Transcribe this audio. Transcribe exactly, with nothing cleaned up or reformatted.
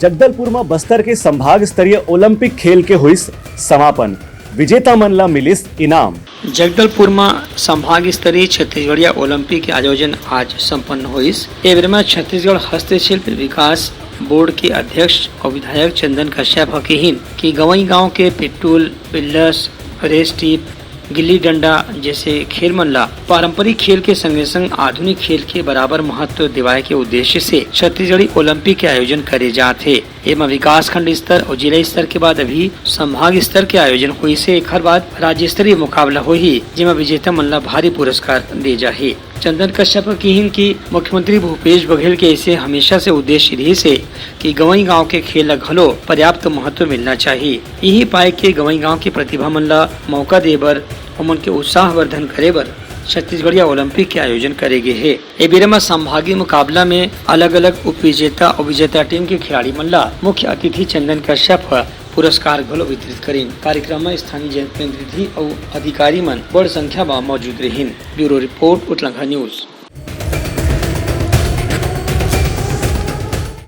जगदलपुर म बस्तर के संभाग स्तरीय ओलंपिक खेल के होइस समापन, विजेता मन ला मिलिस इनाम। जगदलपुर म संभाग स्तरीय छत्तीसगढ़िया ओलंपिक के आयोजन आज संपन्न होइस। ए बेर म छत्तीसगढ़ हस्तशिल्प विकास बोर्ड के अध्यक्ष अउ विधायक चंदन कश्यप ह किहिन कि गंवई गांव के पिट्टुल, पिल्लस, रेस टीप, गिल्ली डंडा जैसे खेल मन ला पारंपरिक खेल के संगे संग आधुनिक खेल के बराबर महत्व दिवाए के उद्देश्य से छत्तीसगढ़ी ओलंपिक के आयोजन करे जात हे। एमा विकासखंड स्तर अउ जिला स्तर के बाद अभी संभाग स्तर के आयोजन होइस हे। एखर बाद राज्य स्तरीय मुकाबला होही, जेमा विजेता मन ला भारी पुरस्कार दे जाही। चंदन कश्यप ह किहिन कि मुख्यमंत्री भूपेश बघेल के ऐसे हमेशा से उद्देश्य रिहिस हे कि गंवई गांव के खेल ला घलो पर्याप्त महत्व मिलना चाही। इही पाए के गंवई गांव के प्रतिभा मन ला मौका दे बर, ओमन के उत्साहवर्धन करे बर छत्तीसगढ़िया ओलंपिक के आयोजन करे गे हे। ए बेरा म संभागीय मुकाबला में अलग-अलग उपविजेता अउ विजेता टीम के खिलाड़ी मन ला मुख्य अतिथि चंदन कश्यप ह पुरस्कार घलो वितरित करिन। कार्यक्रम म स्थानीय जनप्रतिनिधि अउ अधिकारी मन बड़ संख्या म मौजूद रहिन। Bureau report, Utlangha news.